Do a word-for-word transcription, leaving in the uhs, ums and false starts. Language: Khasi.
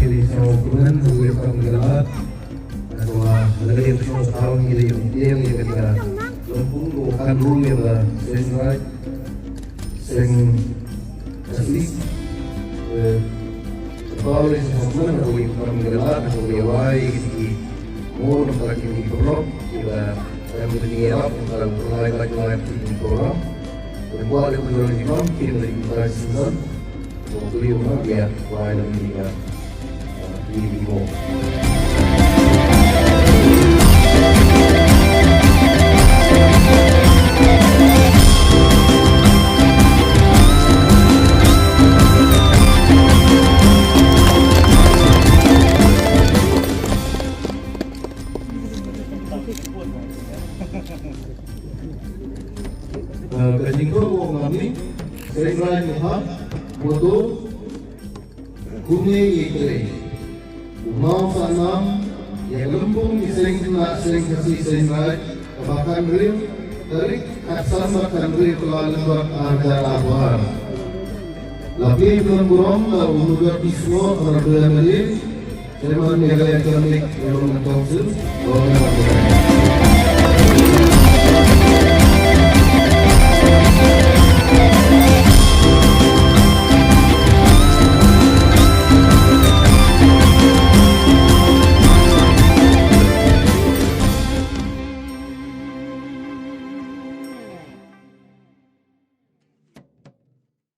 Ri sngewkmen ha kawei ka kam ka lad. Hynrei lada ïa ka sngewsih ngi la ïoh ïa ka lympung ka kan rung ïa ka Seiñ Raij Seng Khasi. Eh, ka ri sngewkmen ha kawei ka kam ka lad, ha kawei ka wai ki mo na ka ki paralok ïa ka kam ka ni ïa ka lai ka lai ki program. Ka kwah da ka ni mam kin da ki Seiñ Raij. Ka jingkyrkhu ngam ni, Seiñ Raij Mawhap, moto, kumne ïa trei. U Maw Sanam, ïa lympung ki seng khynnah seng Khasi Seiñ Raij, kaba khathynriew tarik, khatsan bad khathynriew Kyllalyngkot ar hajar arphew ar. La plie pynlong burom da u Murdoch P. Sngor, Honorable M L A, Chairman Meghalaya Economic Development Council, Government of Meghalaya.